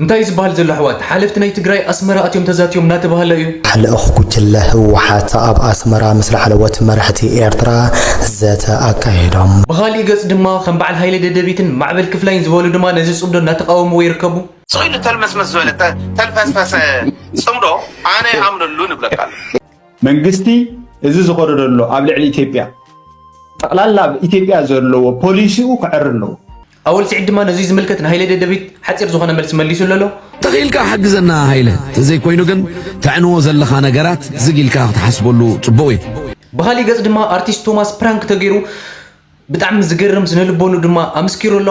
እንታይ እዩ ዝበሃል ዘሎ ኣሕዋት? ሓለፍቲ ናይ ትግራይ ኣስመራ ኣትዮም ተዛትዮም እናተባህለ እዩ። ልኡኽ ጉጅለ ህወሓት ኣብ ኣስመራ ምስ ላዕለዎት መራሕቲ ኤርትራ ዘተ ኣካየዶም። ብኻሊእ ገፅ ድማ ከም በዓል ሃይለ ደደቢትን ማዕበል ክፍላይን ዝበሉ ድማ ነዚ ፅምዶ እናተቓወምዎ ይርከቡ። ስቕ ኢሉ ተልመስመስ ዝበለ ተልፈስፈሰ ፅምዶ ኣነ ይኣምነሉ ንብለካ ኣሎ። መንግስቲ እዚ ዝኸዶ ዘሎ ኣብ ልዕሊ ኢትዮጵያ ጠቕላላ ኣብ ኢትዮጵያ ዘለዎ ፖሊሲኡ ክዕሪ ኣለዎ። ኣወል ስዒድ ድማ ነዙይ ዝምልከት ንሃይለ ደደቢት ሓፂር ዝኾነ መልሲ መሊሱሉ ኣሎ። ተኽኢልካ ሓግዘና ሃይለ፣ ተዘይኮይኑ ግን ተዕንዎ ዘለኻ ነገራት ዝግ ኢልካ ክትሓስበሉ ፅቡቕ እዩ። ብኻሊእ ገፅ ድማ ኣርቲስት ቶማስ ፕራንክ ተገይሩ ብጣዕሚ ዝገርም ስነልቦንኡ ድማ ኣመስኪሩ ኣሎ።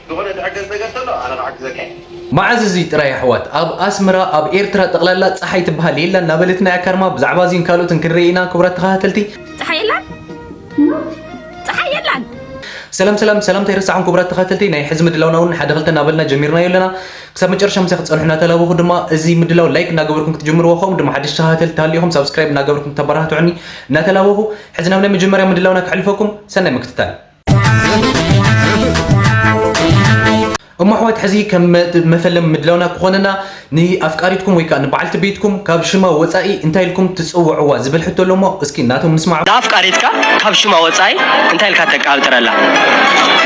ዝኾነ ዝሕገዝ ነገር ተሎ ኣነ ክሕግዘካ እየ። መዓዝ እዚ ጥራይ ኣሕዋት ኣብ ኣስመራ ኣብ ኤርትራ ጠቕላላ ጸሓይ ትበሃል የላ እናበለትና እያ ካርማ ብዛዕባ እዚን ካልኦትን ክንርኢ ኢና ክቡራት ተኸታተልቲ። ጸሓይ የላን ጸሓይ የላን። ሰላም ሰላም ሰላምታ ይረሳዕኩም ክቡራት ተኸታተልቲ ናይ ሕዚ ምድላውና እውን ሓደ ክልተ እናበልና ጀሚርናዮ ኣለና ክሳብ መጨረሻ ምሳይ ክትጸንሑ እናተላበኹ ድማ እዚ ምድላው ላይክ እናገበርኩም ክትጅምርዎ ከምኡ ድማ ሓደሽቲ ተኸታተልቲ ተሃሊኹም ሳብስክራይብ እናገበርኩም ተበራህትዑኒ እናተላበኹ ሕዚ ናብ ናይ መጀመርያ ምድላውና ክሕልፈኩም ሰናይ ምክትታል። እሞ ኣሕዋት ሕዚ ከም መፈለም ምድላውና ክኾነና ንኣፍቃሪትኩም ወይ ከዓ ንበዓልቲ ቤትኩም ካብ ሽማ ወፃኢ እንታይ ኢልኩም ትፅውዕዋ ዝብል ሕቶ ኣሎ እሞ እስኪ ናቶም ንስማዕ። ንኣፍቃሪትካ ካብ ሽማ ወፃኢ እንታይ ኢልካ ተቃብጥረላ?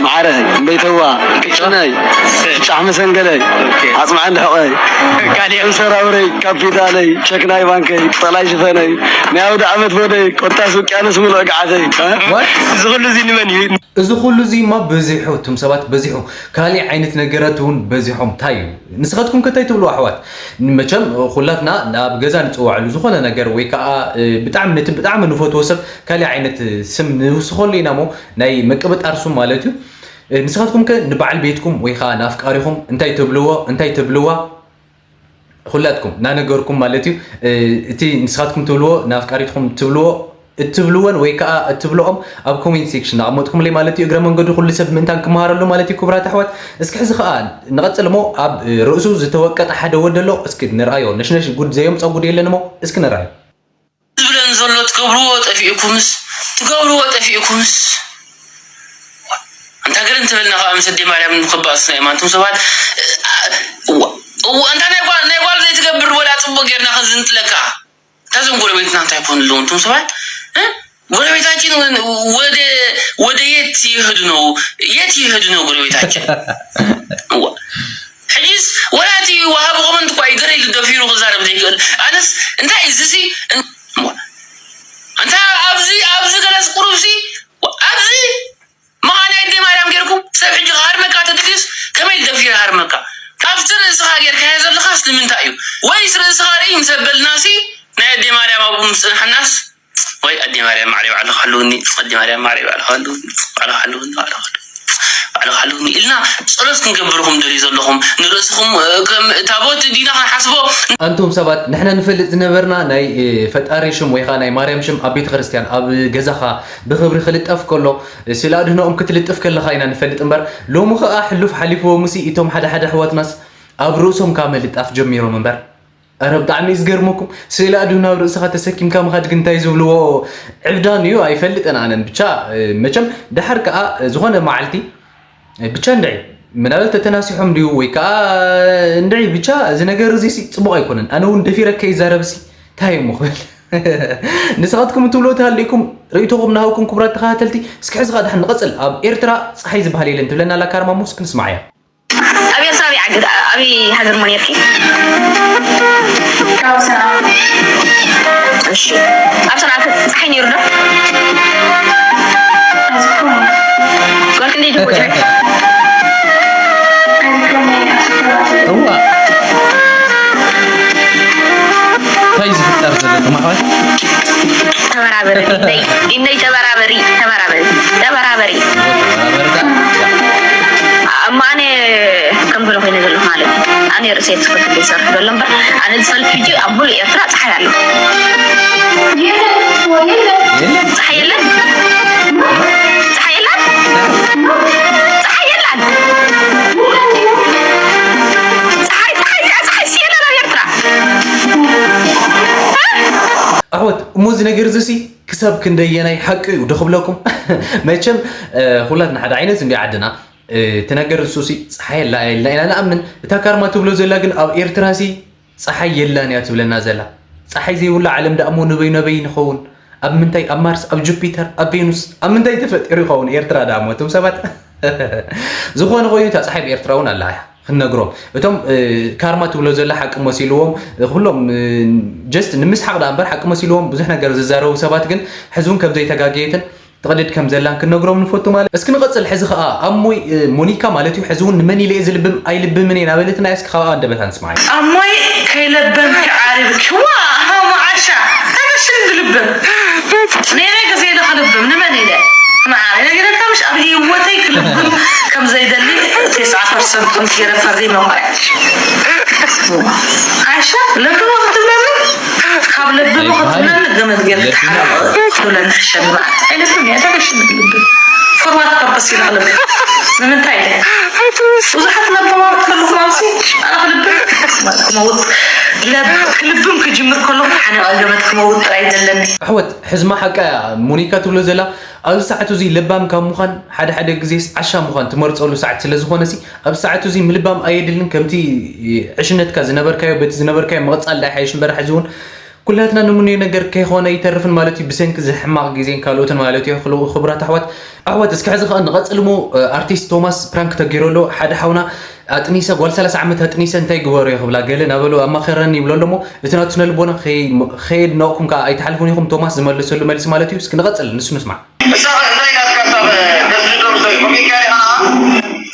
ማዕረ እምበይተዋ ቅጭነይ ጫሕ መሰንገለይ ኣፅማዕን ድሕቐይ ሰራውረይ ካፒታለይ ቸክ ናይ ባንከይ ጠላይ ሽፈነይ ናይ ኣውደ ዓመት ቦደይ ኮታስ ውቅያኖስ ምሉእ ገዓተይ። እዚ ኩሉ እዚ ንመን እዩ? እዚ ኩሉ እዚ እማ በዚሑ፣ እቶም ሰባት በዚሑ፣ ካሊእ ዓይነት ነገራት እውን በዚሖም። እንታይ እዩ ንስኻትኩም ከ እንታይ ትብሉ ኣሕዋት? መቸም ኩላትና ኣብ ገዛ ንፅዋዕሉ ዝኾነ ነገር ወይ ከዓ ብጣዕሚ ነቲ ብጣዕሚ ንፈትዎ ሰብ ካሊእ ዓይነት ስም ንውስኸሉ ኢና እሞ ናይ ምቅብጣር ስም ማለት እዩ። ንስኻትኩም ከ ንበዓል ቤትኩም ወይ ከዓ ንኣፍቃሪኹም እንታይ ትብልዎ እንታይ ትብልዋ? ኩላትኩም እናነገርኩም ማለት እዩ። እቲ ንስኻትኩም ትብልዎ ንኣፍቃሪትኩም ትብልዎ እትብልወን ወይ ከዓ እትብልኦም ኣብ ኮሜንት ሴክሽን ኣቐመጥኩምለይ ማለት እዩ። እግረ መንገዱ ኩሉ ሰብ ምእንታን ክመሃረሉ ማለት እዩ። ክቡራት ኣሕዋት እስኪ ሕዚ ከዓ ንቐፅል እሞ ኣብ ርእሱ ዝተወቀጠ ሓደ ወዲ ኣሎ። እስኪ ንርኣዮ። ነሽነሽ ጉድ ዘየምፀ ጉድ የለን እሞ እስኪ ንርኣዮ። ዝብለን ዘሎ ትገብርዎ ጠፊእኩምስ ትገብርዎ ጠፊእኩምስ ኣንታ ገለ እንተበልና ከዓ ምስ ኣደይ ማርያም ንክባእሱና እዮም ኣንቱም ሰባት እዋ እዋ ኣንታ ናይ ጓል ናይ ጓል ዘይትገብር ወላ ፅቡቅ ጌርና ክንዝንጥለካ እታ እዞም ጎረቤትና እንታይ ኮኑ ኣለዉ ኣንቱም ሰባት ጎረቤታችን ወደ ወደ የት ይሄዱ ነው የት ይሄዱ ነው ጎረቤታችን እዋ ሕጂስ ወላ እቲ ወሃቢ ኮመንት እኳ እዩ ገለ ኢሉ ደፊሩ ክዛረብ ዘይክእል ኣነስ እንታይ እዚ ሲ ኣንታ ኣብዚ ኣብዚ ገለስ ቁሩብ ሲ ኣብዚ መኻን ኣደ ማርያም ጌርኩም ሰብ ሕጂ ክሃርመካ ተደልዩስ ከመይ ደፊረ ሃርመካ ካብቲ ርእስኻ ጌርካዮ ዘለኻስ ንምንታይ እዩ ወይስ ርእስኻ ርኢ ምስ ኣበልናሲ ናይ ኣደ ማርያም ኣብኡ ምስ ጽንሓናስ ወይ ኣደ ማርያም ማዕረይ ባዕልኻ ሃልውኒ ኣደ ማርያም ማዕረይ ባዕልኻ ሃልውኒ ባዕልኻ ሃልውኒ ባዕልኻ ሃልውኒ ባዕልኻ ሃልውኒ ኢልና ጸሎት ክንገብርኹም ደልዩ ዘለኹም ንርእስኹም ከም ታቦት ዲና ክንሓስቦ። ኣንቱም ሰባት ንሕና ንፈልጥ ዝነበርና ናይ ፈጣሪ ሽም ወይ ከዓ ናይ ማርያም ሽም ኣብ ቤተ ክርስትያን ኣብ ገዛኻ ብኽብሪ ክልጠፍ ከሎ ስእሊ ኣድህኖኦም ክትልጥፍ ከለኻ ኢና ንፈልጥ እምበር ሎሚ ከዓ ሕሉፍ ሓሊፍዎም ሲ እቶም ሓደ ሓደ ኣሕዋትናስ ኣብ ርእሶም ካብ ምልጣፍ ጀሚሮም እምበር። ኣረ ብጣዕሚ እዩ ዝገርመኩም። ስእሊ ኣድህኖ ኣብ ርእስኻ ተሰኪምካ ምኻድ ግን እንታይ ዝብልዎ ዕብዳን እዩ ኣይፈልጥን ኣነን። ብቻ መቸም ደሓር ከዓ ዝኾነ መዓልቲ ብቻ እንድዒ ምናልባት ተተናሲሖም ድዩ ወይ ከዓ እንድዒ ብቻ እዚ ነገር እዚ ሲ ፅቡቕ ኣይኮነን። ኣነ እውን ደፊረ ከይዛረብ ሲ እንታይ እሞ ክብል ንስኻትኩም እትብልዎ ተሃሊእኩም ርእይቶኹም ናሃውኩም ክቡራት ተኸታተልቲ። እስኪ ሕዚ ከዓ ድሓን ንቐፅል። ኣብ ኤርትራ ፀሓይ ዝበሃል የለን ትብለና ኣላ ካርማ እሞ እስኪ ንስማዓያ። ኣብ ኤርትራ ኣበይ ዓዲ ኣበይ ሃገር እሞ ነርኪ? እሺ ኣብ ሰንዓ ከ ፀሓይ ነይሩ ዶ? ጓል ክንደይ ደቦ ጅረ? እዋ እንታይ ዝፍጠር ዘሎ ተማሓዋይ ተበራበሪ ኢነይ ኢነይ ተበራበሪ ተበራበሪ ተበራበሪ ተበራበሪ ዳ እማ ኣነ ከም ገለ ኮይነ ዘለኹ ማለት እዩ ኣነ ርእሰይ ትኽክል ይሰርሕ ዘሎ እምበር ኣነ ዝፈልጥ ሕጂ ኣብ ሙሉእ ኤርትራ ፀሓይ ኣሎ ፀሓይ የለን ፀሓይ የለን ፀሓይ የለን ፀሓይ ፀሓይ እዚኣ ፀሓይ ስየለን ኣብ ኤርትራ ኣሕወት እሞ እዚ ነገር እዚ ሲ ክሳብ ክንደየናይ ሓቂ እዩ ዶ ክብለኩም መቸም ኩላትና ሓደ ዓይነት እንዲ ዓድና እቲ ነገር ንሱ ሲ ፀሓይ ኣላ ኢልና ኢና ንኣምን። እታ ካርማ ትብሎ ዘላ ግን ኣብ ኤርትራ ሲ ፀሓይ የላን እያ ትብለና ዘላ። ፀሓይ ዘይብሉ ዓለም ደኣ እሞ ነበይ ነበይ ንኸውን? ኣብ ምንታይ? ኣብ ማርስ፣ ኣብ ጁፒተር፣ ኣብ ቬኑስ፣ ኣብ ምንታይ ተፈጢሩ ይኸውን? ኤርትራ ደኣ እሞ እቶም ሰባት ዝኾነ ኮይኑ እታ ፀሓይ ብኤርትራ እውን ኣላ እያ ክንነግሮም። እቶም ካርማ ትብሎ ዘላ ሓቂ መሲልዎም ኩሎም ጀስት ንምስሓቕ ደኣ እምበር ሓቂ መሲልዎም ብዙሕ ነገር ዝዛረቡ ሰባት ግን ሕዚ እውን ከም ዘይተጋገየትን ትቕድድ ከም ዘላን ክንነግሮም ንፈቱ ማለት። እስኪ ንቐጽል። ሕዚ ኸኣ ኣሞይ እ፣ ሞኒካ ማለት እዩ። ሕዚ እውን ንመን ኢለ እየ ዝልብም ኣይልብምን እየ ናበለትና እስኪ ካብኣ ኣንደበታ ንስማዕ። ኣሞይ ከይለበምኪ ዓሪብኪ ዋ ሃሞ ዓሻ ተበሽን ዝልብም ነይረ ግዜ ኢለ ክልብም ንመን ኢለ ንዓ ነጊረካ ምሽ ኣብ ህይወተይ ክልብም ከም ዘይደሊ ተስዓ ፐርሰንት ከምቲ ገይረ ፈሪመ ማለት ዓሻ ለብሞ ክትብለኒ ካብ ለብሞ ክትብለኒ ገመድ ጌርካ ትሓረቕ ትብለኒ ሕሸ ንባዕል ኣይለብም እያ ተበሽን ዝልብም ፎርዋርድ ፐርፐስ ኢለ ክልብም ንምንታይ ኢለ ብዙሓት ለብሞ ትፈልኹ ማውሲ ኣነ ክልብም ክመውት ለብ ክልብም ክጅምር ከለኹ ሓነቐ ገመድ ክመውት ጥራይ ዘለኒ ኣሕወት ሕዝማ ሓቃ እያ ሞኒካ ትብሎ ዘላ ኣብዚ ሰዓት እዚ ለባም ካብ ምዃን ሓደ ሓደ ግዜስ ዓሻ ምዃን ትመርፀሉ ሰዓት ስለ ዝኾነ ሲ ኣብዚ ሰዓት እዚ ምልባም ኣየድልን ከምቲ ዕሽነትካ ዝነበርካዮ በቲ ዝነበርካዮ ምቕፃል ዳይ ሓይሽ እምበር ሕዚ እውን ኩላትና ንምንዮ ነገር ከይኾነ ይተርፍን ማለት እዩ ብሰንኪ እዚ ሕማቕ ግዜን ካልኦትን ማለት እዩ ክሉ- ክቡራት ኣሕዋት ኣሕዋት እስኪ ሕዚ ከዓ ንቐፅል እሞ እ፣ ኣርቲስት ቶማስ ፕራንክ ተገይሩ ኣሎ ሓደ ሓውና ኣጥኒሰ ጓል ሰላሳ ዓመት ኣጥኒሰ እንታይ ግበሩ ይኽብላ ገለ ናበሉ ኣማኸረኒ ይብሎ ኣሎ እሞ እቲ ናቱ ስነልቦና ከይ- ከየድነቕኩም ከዓ ኣይትሓልፉን ኢኹም ቶማስ ዝመለሰሉ መልሲ ማለት እዩ እስኪ ንቐፅል ንሱ ንስማዕ እሳ እንታይ ናትካ እሳ ደስ ዝደሩ ሰብ ኮሚካ ዲኻ ንዓ?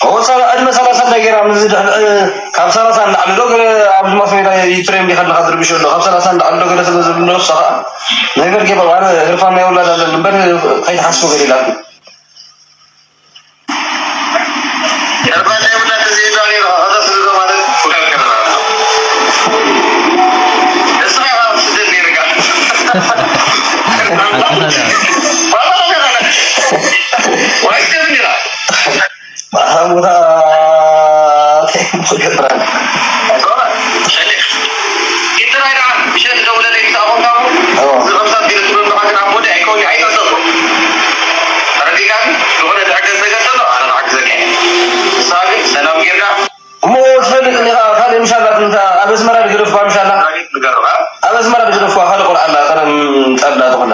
እወ ሰላ- ዕድመ ሰላሳ እንታይ ገይራ ምስ ድሕሪ ካብ ሰላሳ ንላዕሊ ዶ ገለ ኣብዚ ማስ ሜዳ ይትሬም ዲኻ ኣለኻ ዝርብሽ ኣሎ ካብ ሰላሳ ንላዕሊ ዶ ገለ ስለ ዝብሎ እሳ ኸዓ ነገር ጌባ ኣነ ህርፋን ናይ ውላድ ኣለኒ እምበር ከይትሓስቡ ገለ ኢላትኒ እሞ ትፈልጥ እንዲኻ ካልእ ምሻላ ትምታ ኣብ ኣስመራ ድግደፍኳ ምሻላ ኣብ ኣስመራ ድግደፍኳ ካልእ ቆልዓ ኣላ ጠረን ጸብላ ተኾላ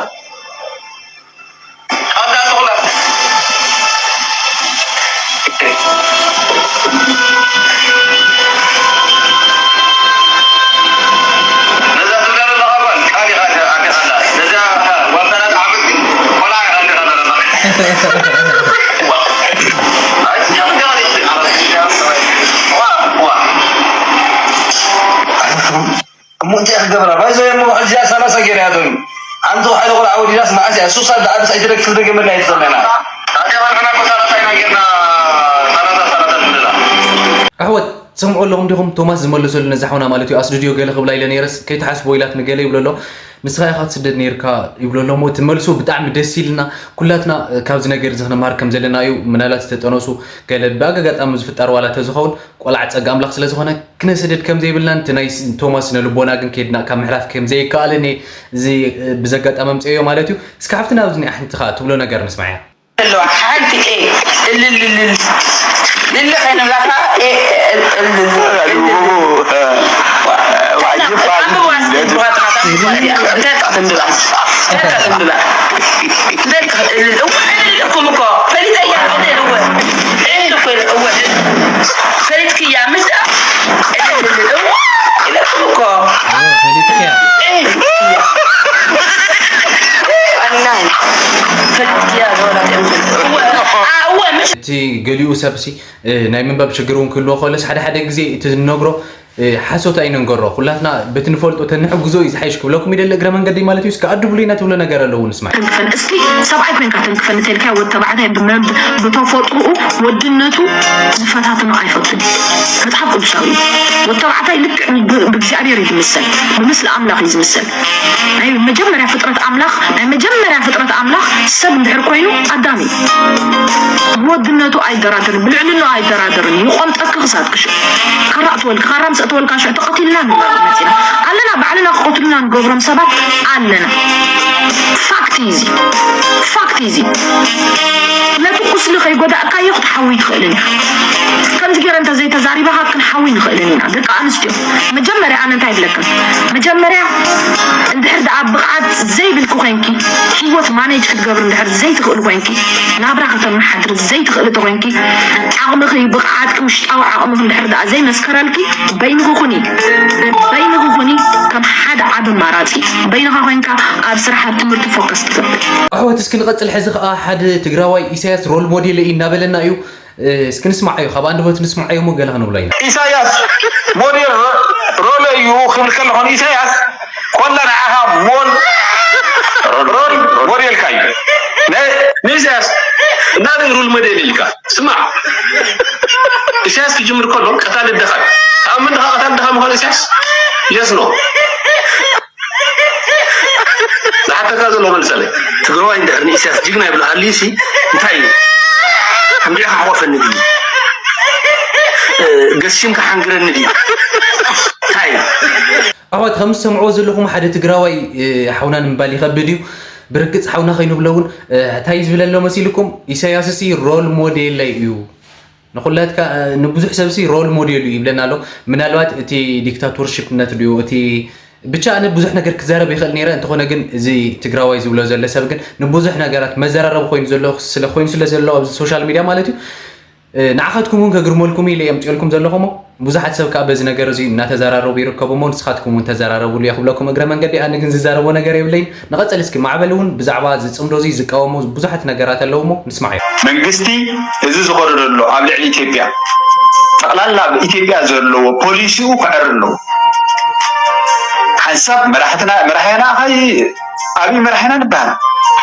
እሞ እንታይ ክገብራ ባይዞ እሞ ሕጂ ሰላሳ ገይራ እያ ዶኒ ኣንቲ ሓደ ቆልዓ ወዲዳስ መዓስ እያ ሱሳ ደኣ ብስ ኣይትደግፍ ደገመላ እየ ትዘለና ኣሕወት ትሰምዑ ኣለኹም ዲኹም ቶማስ ዝመለሰሉ ነዚ ሓውና ማለት እዩ ኣስድድዮ ገለ ክብላ ኢለ ነይረስ ከይትሓስቦ ኢላት ንገለ ይብሎ ኣሎ ንስኻ ኢኻ ትስደድ ነይርካ ይብሎ ኣሎ እሞ እቲ መልሱ ብጣዕሚ ደስ ኢልና ኩላትና ካብዚ ነገር እዚ ክንምሃር ከም ዘለና እዩ ምናልባት ዝተጠነሱ ገለ ብኣጋጣሚ ዝፍጠር ዋላ ተዝኸውን ቆልዓ ጸጋ ኣምላኽ ስለ ዝኾነ ክነስድድ ከም ዘይብልናን እቲ ናይ ቶማስ ስነ ልቦና ግን ከይድና ካብ ምሕላፍ ከም ዘይከኣልን እየ እዚ ብዘጋጣሚ ኣምፅኦዮ ማለት እዩ እስካ ሓፍትና ኣብዚ ሓንቲ ከዓ ትብሎ ነገር ንስማዕያ ኣለዋ ሓንቲ ኤ እልልልል ልል ከይንብላካ ኤ እልልልል እንታይ ጣ ትንብባ እንታይ ጣ ትንብባ እንታይ ጣ ትንብባ እንታይ ጣ እልል እዋ እልል እልኩም እኮ ፈሊጠያ እልል እወ እልል እኮ እወ ፈሊጥክያ ምሽ እልል እልል እዋ ኢለኩም እኮ ፈሊጥክያ ኣናን ፈሊጥክያ ዘወላት እወ እወ ምሽ እቲ ገሊኡ ሰብሲ ናይ ምንባብ ሽግር እውን ክህልዎ ከለስ ሓደ ሓደ ግዜ እቲ ዝነግሮ ሓሶት ኣይንንገሮ ኩላትና በቲ ንፈልጦ ተንሕግዞ እዩ ዝሓይሽ ክብለኩም ይደሊ እግረ መንገዲ ማለት እዩ እስከ ኣዱ ብሉይና ትብሎ ነገር ኣለዎ ንስማዕ ተንክፈን እስኪ ሰብኣይ ኮይንካ ተንክፈን እንተልካ ወዲ ተባዕታይ ብመብ ብተፈጥሮኡ ወድነቱ ዝፈታትኖ ኣይፈቱን እዩ መፅሓፍ ቅዱሳዊ እዩ ወዲ ተባዕታይ ልክዕ ብእግዚኣብሔር እዩ ዝምሰል ብምስሊ ኣምላኽ እዩ ዝምሰል ናይ መጀመርያ ፍጥረት ኣምላኽ ናይ መጀመርያ ፍጥረት ኣምላኽ ሰብ እንድሕር ኮይኑ ኣዳም እዩ ብወድነቱ ኣይደራደርን ብልዕልንኡ ኣይደራደርን ይቆምጠኪ ክሳብ ክሽ ካራ እትወልኪ ካራ ምስ እትወልካ ሽዑ ተቐቲልና ንብላ መፂና ኣለና ባዕልና ክቐትሉና ንገብሮም ሰባት ኣለና ፋክት እዩ እዚ ፋክት እዩ እዚ ምክንያቱ ቁስሊ ከይጎዳእካዮ ክትሓዊ ይኽእልን ኢኻ። ከምዚ ገይረ እንተዘይተዛሪባኻ ክንሓዊ ንኽእልን ኢና። ደቂ ኣንስትዮ መጀመርያ ኣነ እንታይ ይብለክን? መጀመርያ እንድሕር ደኣ ብቕዓት ዘይብልኪ ኮይንኪ፣ ህይወት ማኔጅ ክትገብሪ እንድሕር ዘይትኽእሊ ኮይንኪ፣ ናብራ ከተመሓድሪ ዘይትኽእሊ ተኮይንኪ፣ ዓቕምኺ፣ ብቕዓትኪ፣ ውሽጣዊ ዓቕምኺ እንድሕር ደኣ ዘይመስከረልኪ፣ በይንኺ ኩኒ። በይንኺ ኩኒ። ከም ሓደ ዓቢ ኣማራጺ በይንኻ ኮይንካ ኣብ ስራሕ ኣብ ትምህርቲ ፎከስ ትገብር። ኣሕዋት እስኪ ንቐጽል። ሕዚ ኸኣ ሓደ ትግራዋይ ኢሳያስ ሮል ሞዴል እዩ እናበለና እዩ። እስኪ ንስማዓዮ፣ ካብ ኣንደበቱ ንስማዓዮ እሞ ገለ ክንብሎ ኢና። ኢሳያስ ሞዴል ሮ-፣ ሮለ እዩ ክብል ከለኹ ንኢሳያስ ኮላ ንዓኻ ሞል ሮል ሞዴልካ እዩ። ነ-፣ ንኢሳያስ እናበይ ሮል ሞዴል ኢልካ? ስማዕ፣ ኢሳያስ ክጅምር ከሎ ቀታሊ ደኻ እዩ። ተኣምን ደኻ ቀታሊ ደኻ ምዃኑ ኢሳያስ? የስ ኖ። ዝሓተካ ዘሎ መልሰለይ። ትግራዋይ እንድሕር ንኢሳያስ ጅግና ይብል ሃልዩሲ እንታይ እዩ? ኣምቢዕካ ሓቆፈኒ ድዩ? እ፣ ገሲምካ ሓንግረኒ ድዩ? እንታይ እዩ? ኣሕዋት ከም ዝሰምዕዎ ዘለኹም ሓደ ትግራዋይ፣ እ፣ ሓውና ንምባል ይኸብድ እዩ። ብርግጽ ሓውና ከይንብሎ እውን፣ እ፣ እንታይ ዝብለ ኣሎ መሲልኩም? ኢሳያስ ሲ ሮል ሞዴለይ እዩ። ንኹላትካ፣ እ፣ ንብዙሕ ሰብ ሲ ሮል ሞዴሉ ይብለና ኣሎ። ምናልባት እቲ ዲክታቶርሺፕነት ድዩ፣ እቲ ብቻ ኣነ ብዙሕ ነገር ክዛረብ ይኽእል ነይረ። እንተኾነ ግን እዚ ትግራዋይ ዝብሎ ዘሎ ሰብ ግን ንብዙሕ ነገራት መዘራረቢ ኮይኑ ዘሎ፣ ስለ ኮይኑ ስለ ዘሎ ኣብዚ ሶሻል ሚድያ ማለት እዩ። እ፣ ንዓኻትኩም እውን ከግርመልኩም ኢለ እየ ኣምፅኦልኩም ዘለኹ እሞ ብዙሓት ሰብ ከዓ በዚ ነገር እዚ እናተዘራረቡ ይርከቡ እሞ ንስኻትኩም እውን ተዘራረቡሉ እየ ክብለኩም እግረ መንገዲ። ኣነ ግን ዝዛረቦ ነገር የብለይን። ንቐፅል እስኪ። ማዕበል እውን ብዛዕባ እዚ ፅምዶ እዚ ዝቃወሙ ብዙሓት ነገራት ኣለዉ እሞ ንስማዓዮ። መንግስቲ እዚ ዝኸዶ ዘሎ ኣብ ልዕሊ ኢትዮጵያ ጠቕላላ ኣብ ኢትዮጵያ ዘለዎ ፖሊሲኡ ክዕር ኣለዎ። ሓንሳብ መራሕትና፣ መራሕያና ኸይ ኣብይ መራሕና ንበሃል፣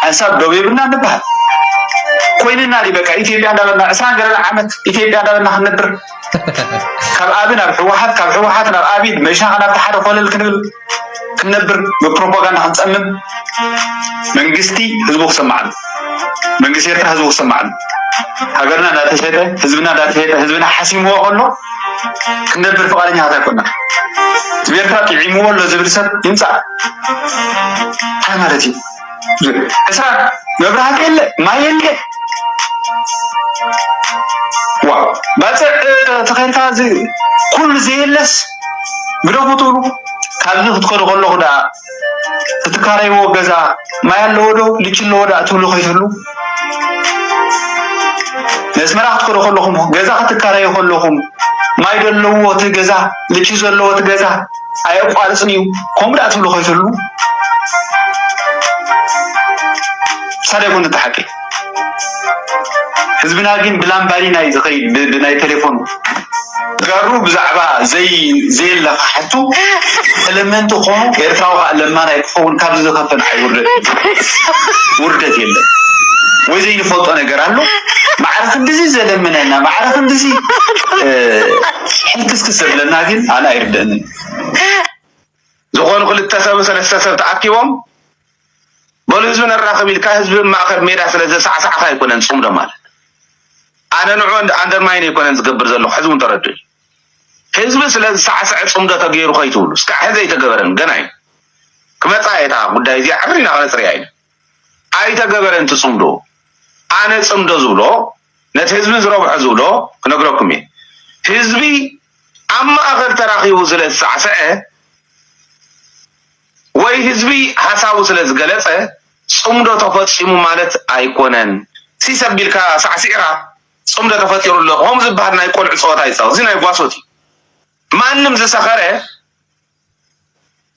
ሓንሳብ ደው የብልና ንበሃል። ኮይንና ድዩ በቃ ኢትዮጵያ እንዳበልና ዕስራን ገለን ዓመት ኢትዮጵያ እንዳበልና ክንነብር? ካብ ኣብይ ናብ ህወሓት፣ ካብ ህወሓት ናብ ኣብይ መሻኻ ናብቲ ሓደ ኮለል ክንብል ክንነብር ብፕሮፓጋንዳ ክንፀምም መንግስቲ ህዝቡ ክሰማዕ ኣሎ። መንግስቲ ኤርትራ ህዝቡ ክሰማዕ ኣሎ። ሃገርና እንዳተሸጠ፣ ህዝብና እንዳተሸጠ፣ ህዝብና ሓሲምዎ ከሎ ክንነብር ፍቓደኛታት ኣይኮና። ህዝቢ ኤርትራ ጥዒምዎ ኣሎ ዝብል ሰብ ይምፃእ። እንታይ ማለት እዩ? ዕስራ መብራህቲ የለ፣ ማይ የለ። ዋው፣ ባፅዕ ተኸይድካ እዚ ኩሉ ዘየለስ ግደፉ ትብሉ። ካብዚ ክትከዱ ከለኹ ደኣ እትካረይዎ ገዛ ማይ ኣለዎ ዶ ልቺ ኣለዎ ዶ ትብሉ ከይትህሉ። ነስመራ ክትከዱ ከለኹም ገዛ ክትካረዩ ከለኹም ማይ ዶ ኣለዎ እቲ ገዛ ልቺ ዘለዎ እቲ ገዛ ኣየቋርፅን እዩ ከምኡ ደኣ ትብሉ ከይትህሉ። ሳደ ጎኒ እቲ ሓቂ ህዝብና ግን ብላምባዲና እዩ ዝኸይድ ብ-፣ ብናይ ቴሌፎን ተጋሩ ብዛዕባ ዘይ-፣ ዘየለ ክሓቱ ተለመንቲ ክኾኑ፣ ኤርትራዊ ከዓ ለማናይ ክኸውን ካብዚ ዝኸፍእ ንዓይ ውርደት የለን። ውርደት የለን። ወይ ዘይንፈልጦ ነገር ኣሎ? ማዕረ ክንድዚ ዘለምነና፣ ማዕረ ክንድዚ፣ እ፣ ሕልክስክስ ዘብለና ግን ኣነ ኣይርደእንን። ዝኾኑ ክልተ ሰብ ሰለስተ ሰብ ተኣኪቦም በሉ ህዝቢ ነራኽብ ኢልካ ህዝቢ ማእኸል ሜዳ ስለ ዘሳዕሳዕካ ኣይኮነን ጽምዶ ማለት። ኣነ ንዑ ኣንደርማይን ኣይኮነን ዝገብር ዘለኹ፣ ሕዚ እውን ተረድኡ። ህዝቢ ስለ ዝሳዕስዐ ጽምዶ ተገይሩ ከይትብሉ፣ እስካዕ ሕዚ ኣይተገበረን፣ ገና እዩ። ክመጻ እየ እታ ጉዳይ እዚኣ ዕሪና ክነጽርያ ኢና። ኣይተገበረን እቲ ጽምዶ። ኣነ ጽምዶ ዝብሎ፣ ነቲ ህዝቢ ዝረብሖ ዝብሎ ክነግረኩም እየ። ህዝቢ ኣብ ማእኸል ተራኺቡ ስለ ዝሳዕስዐ፣ ወይ ህዝቢ ሓሳቡ ስለ ዝገለጸ ጽምዶ ተፈጺሙ ማለት ኣይኮነን። ሲስ ኣቢልካ ሳዕሲዕካ ጽምዶ ተፈጢሩ ኣሎ። ከምኡ ዝበሃል ናይ ቆልዑ ጸወታ ይጻወት። እዚ ናይ ጓሶት እዩ። ማንም ዝሰኸረ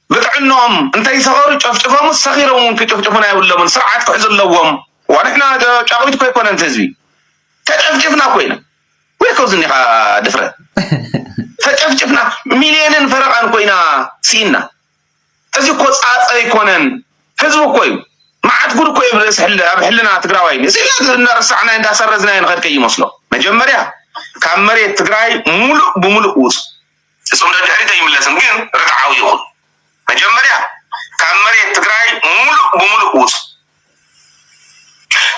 ብጥዕኖኦም እንተይሰኸሩ ጨፍጭፎምስ ሰኺሮም እውን ክጭፍጭፉና የብሎምን። ስርዓት ክሕዙ ኣለዎም። ዋ ንሕና ጫቑቢት እኮ ኣይኮነን እቲ ህዝቢ። ተጨፍጭፍና እኮ ኢና። ወይ ከብዚ እኒኻ ድፍረት። ተጨፍጭፍና ሚልዮንን ፈረቓን እኮ ኢና ስኢንና። እዚ እኮ ጻጸ ኣይኮነን፣ ህዝቢ እኮ እዩ። መዓት ጉድ እኮ እዩ ኣብ ርእሲ ሕል-፣ ኣብ ሕልና ትግራዋይ። እዚ እናረሳዕናዮ እንዳሰረዝናዮ ንኸድ ከይመስሎ። መጀመርያ ካብ መሬት ትግራይ ሙሉእ ብሙሉእ ውጹ። ጽምዶ ድሕሪት ኣይምለስን፣ ግን ርትዓዊ ይኹን። መጀመርያ ካብ መሬት ትግራይ ሙሉእ ብሙሉእ ውጹ።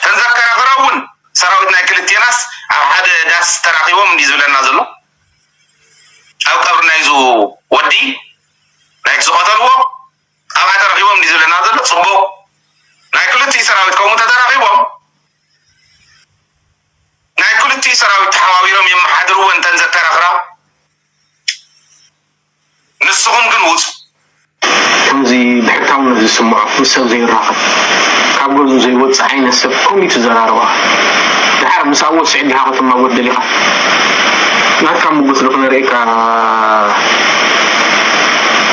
ተንዘከራኽራ እውን ሰራዊት ናይ ክልቴናስ ኣብ ሓደ ዳስ ተራኺቦም እንዲ ዝብለና ዘሎ፣ ኣብ ቀብሪ ናይዙ ወዲ ናይቲ ዝቐተልዎ ኣብኣ ተረኺቦም እንዲ ዝብለና ዘሎ ጽቡቕ። ናይ ክልቲኡ ሰራዊት ከምኡ ተተራኺቦም ግን ወፁ። ከምዚ ብሕታውነት ዝስምዖ፣ ምስ ሰብ ዘይራኸብ፣ ካብ ገዝኡ ዘይወፅእ ዓይነት ሰብ ከምኡ እዩ ትዘራረባ። ድሓር ምስ ኣብኡ ስዒድ ድኻ ክትማጎት ደሊኻ? ናትካ ምጉት ዶ ክነርእየካ?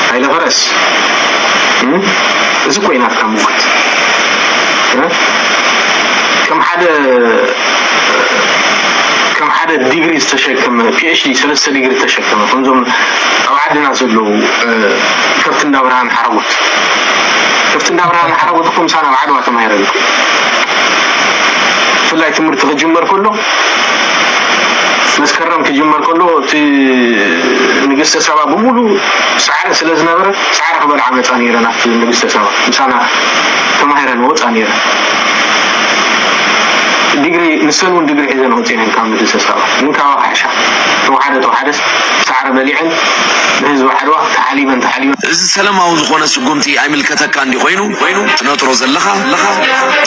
ሃይለ ፈረስ፣ እም? እዚ እኮ እዩ ናትካ ምጉት። እ? ከም ሓደ ከም ሓደ ዲግሪ ዝተሸከመ፣ ፒ ኤች ዲ ሰለስተ ዲግሪ ዝተሸከመ፣ ከምዞም ኣብ ዓድና ዘለዉ፣ እ፣ ከብቲ እንዳ ብርሃን ሓረጎት። ከብቲ እንዳ ብርሃን ሓረጎት እኮ ምሳና ኣብ ዓድዋ ተማሂረን እኮ። ብፍላይ ትምህርቲ ክጅመር ከሎ፣ መስከረም ክጅመር ከሎ፣ እቲ ንግስተ ሳባ ብምሉእ ሳዕሪ ስለ ዝነበረ፣ ሳዕሪ ክበልዓ መጻ ነይረን ኣብቲ ንግስተ ሳባ። ምሳና ተማሂረን ወጻ ነይረን። ዲግሪ፣ ንሰን እውን ዲግሪ ሒዘን ወጺኤን ካብ ንግስተ ሳባ። ግን ካባኻ ሕሻ። ተዋሓደ፣ ተዋሓደስ ሳዕሪ በሊዐን፣ ብህዝቢ ዓድዋ ተሓሊበን፣ ተሓሊበን። እዚ ሰላማዊ ዝኾነ ስጉምቲ ኣይምልከተካ እንዲ ኮይኑ፣ ኮይኑ ትነጥሮ ዘለኻ፣ ኣለኻ፣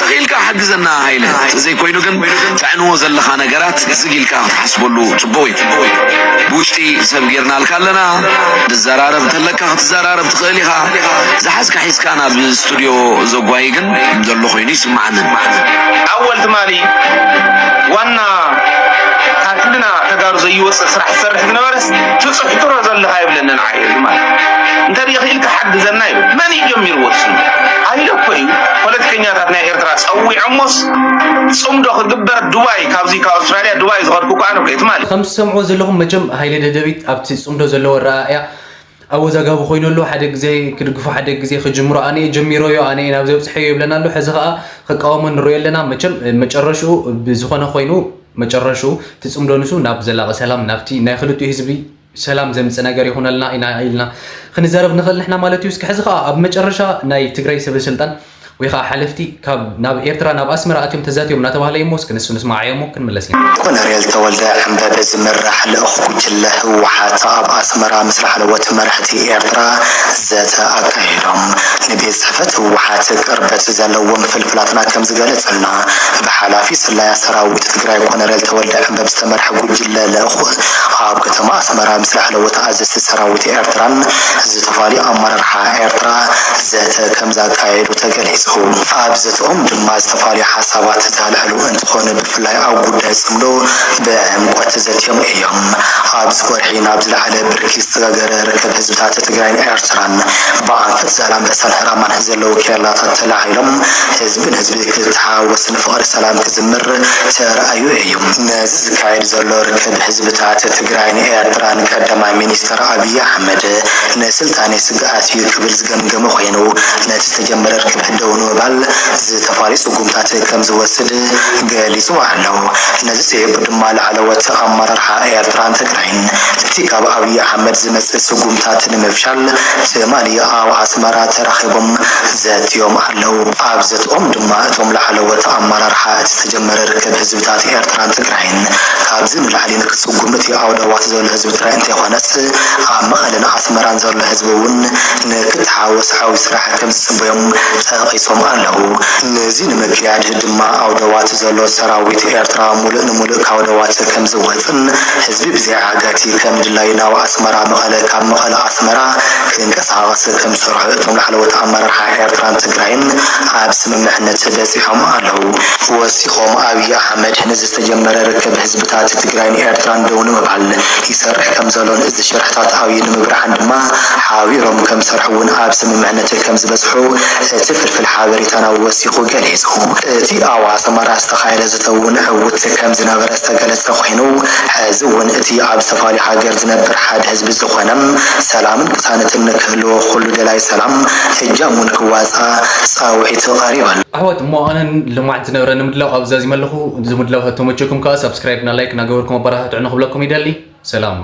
ተኽኢልካ ሓግዘና ሃይለ። ተዘይኮይኑ ግን ተዕንዎ ዘለኻ ነገራት ዝግ ኢልካ ክትሓስበሉ ጽቡቕ እዩ። ብውሽጢ ሰብ ጌርናልካ ኣለና። ትዘራረብ እንተለካ ክትዘራረብ ትኽእል ኢኻ። ዝሓዝካ ሒዝካ ናብ ስቱድዮ ዘጓይ ግን ዘሎ ኮይኑ ይስምዓኒ። ኣወል ትማሊ ዋና ካብ ሕልና ተጋሩ ዘይወፅእ ስራሕ ትሰርሕ ዝነበረስ ትፅሕትሮ ዘለኻ የብለንን ዓየ ማለት እንተ ሪኢኺ ኢልካ ሓግዘና ይብል። መን እዩ ጀሚርዎ ትስኑ? ሃይለ እኮ እዩ ፖለቲከኛታት ናይ ኤርትራ ፀዊዖሞስ ፅምዶ ክግበር ዱባይ፣ ካብዚ ካብ ኣውስትራልያ ዱባይ ዝኸድኩ እኮ ኣነ እኮ እየ ትማሊ። ከም ትሰምዕዎ ዘለኹም መቸም ሃይለ ደደቢት ኣብቲ ጽምዶ ዘለዎ ኣረኣእያ ኣወዛጋቢ ኮይኑ ኣሎ። ሓደ ግዜ ክድግፎ፣ ሓደ ግዜ ክጅምሮ፣ ኣነ እየ ጀሚሮዮ፣ ኣነ እየ ናብ ዘብጽሐዮ ይብለና ኣሎ። ሕዚ ኸኣ ክቃወሞ ንሪኦ ኣለና። መቸም መጨረሽኡ ብዝኾነ ኮይኑ፣ መጨረሽኡ እቲ ጽምዶ ንሱ ናብ ዘላቒ ሰላም፣ ናብቲ ናይ ክልቲኡ ህዝቢ ሰላም ዘምጽእ ነገር ይኹነልና ኢና ኢልና ክንዛረብ ንኽእል ንሕና ማለት እዩ። እስኪ ሕዚ ኸኣ ኣብ መጨረሻ ናይ ትግራይ ሰበ ስልጣን ወይ ኸዓ ሓለፍቲ ካብ ናብ ኤርትራ ናብ ኣስመራ ኣትዮም ተዛትዮም እናተባህለ እዩሞ፣ እስኪ ንሱ ንስማዓዮ እሞ ክንምለስ ኢና። ኮነሬል ተወልደ ዕምበበ ዝምራሕ ልኡኽ ጉጅለ ህወሓት ኣብ ኣስመራ ምስ ላዕለዎት መራሕቲ ኤርትራ ዘተ ኣካይዶም። ንቤት ጽሕፈት ህወሓት ቅርበት ዘለዎም ፍልፍላትና ከም ዝገለጸልና፣ ብሓላፊ ስለያ ሰራዊት ትግራይ ኮነሬል ተወልደ ዕምበብ ዝተመርሐ ጉጅለ ልኡኽ ኣብ ከተማ ኣስመራ ምስ ላዕለዎት ኣዘዝቲ ሰራዊት ኤርትራን ዝተፈላለዩ ኣመራርሓ ኤርትራ ዘተ ከም ዘካየዱ ተገሊጹ። ኣብ ዘተኦም ድማ ዝተፈላለዩ ሓሳባት ዝተልዕሉ እንትኾኑ፣ ብፍላይ ኣብ ጉዳይ ጽምዶ ብዕምቆት ዘትዮም እዮም። ኣብዚ ወርሒ ናብ ዝለዓለ ብርኪ ዝተሰጋገረ ርክብ ህዝብታት ትግራይን ኤርትራን ብኣንፈት ዛላምበሳን ህራማን ዘለዉ ኬላታት ተላዒሎም ህዝብን ህዝቢ ክተሓዋወስን ፍቕሪ ሰላም ክዝምር ተራእዩ እዩ። ነዚ ዝካየድ ዘሎ ርክብ ህዝብታት ትግራይን ኤርትራን ቀዳማይ ሚኒስተር ኣብይ ኣሕመድ ንስልጣነይ ስግኣት እዩ ክብል ዝገምገመ ኮይኑ፣ ነቲ ዝተጀመረ ርክብ ደው ንምባል ዝተፈላለዩ ስጉምታት ከም ዝወስድ ገሊጹ ኣሎ። ነዚ ስዒቡ ድማ ላዕለዎት ኣመራርሓ ኤርትራን ትግራይን ነቲ ካብ ኣብይ ኣሕመድ ዝመጽእ ስጉምታት ንምፍሻል ትማሊ ኣብ ኣስመራ ተራኺቦም ዘትዮም ኣለዉ። ኣብ ዘትኦም ድማ እቶም ላዕለዎት ኣመራርሓ እቲ ዝተጀመረ ርክብ ህዝብታት ኤርትራን ትግራይን ካብዚ ንላዕሊ ንክስጉም እቲ ኣውደዋት ዘሎ ህዝቢ ትግራይ እንተይኮነስ ኣብ መቐለን ኣስመራን ዘሎ ህዝቢ እውን ንክተሓወስ ዓብዪ ስራሕ ከም ዝጽበዮም ጠቒሶም ኣለዉ። ነዚ ንምክያድ ድማ ኣውደዋት ዘሎ ሰራዊት ኤርትራ ሙሉእ ንሙሉእ ካብ ኣውደዋት ከም ዝወጽን ህዝቢ ብዘይ ዓጋቲ ከም ድላዩ ናብ ኣስመራ፣ መቐለ፣ ካብ መቐለ ኣስመራ ክንቀሳቐስ ከም ዝሰርሑ እቶም ላዕለዎት ኣመራርሓ ኤርትራን ትግራይን ኣብ ስምምዕነት በጺሖም ኣለዉ። ወሲኾም ኣብይ ኣሕመድ ነዚ ዝተጀመረ ርክብ ህዝብታት ትግራይን ኤርትራን ደው ንምባል ይሰርሕ ከም ዘሎን እዚ ሽርሕታት ኣብይ ንምብርሃን ድማ ሓቢሮም ከም ዝሰርሑ እውን ኣብ ስምምዕነት ከም ዝበጽሑ እቲ ፍልፍል ሓበሬታና ወሲኹ ገሊጹ። እቲ ኣብ ኣስመራ ዝተኻየደ ዘተ እውን ዕዉት ከም ዝነበረ ዝተገለጸ ኮይኑ፣ ሕዚ እውን እቲ ኣብ ዝተፈላለዩ ሃገር ዝነብር ሓደ ህዝቢ ዝኾነ ሰላምን ቅሳነትን ንክህልዎ ኩሉ ደላይ ሰላም እጃሙ ንክዋጻእ ጻውዒት ቀሪቡ ኣሎ። ኣሕዋት እሞ ኣነን ልምዓት ዝነብረ ንምድላው ኣብዛዚመ ኣለኹ። እዚ ምድላው ተተመቸኩም ከኣ ሳብስክራይብ እና ላይክ እናገበርኩም ኣበረታትዑ ንክብለኩም ይደሊ። ሰላም።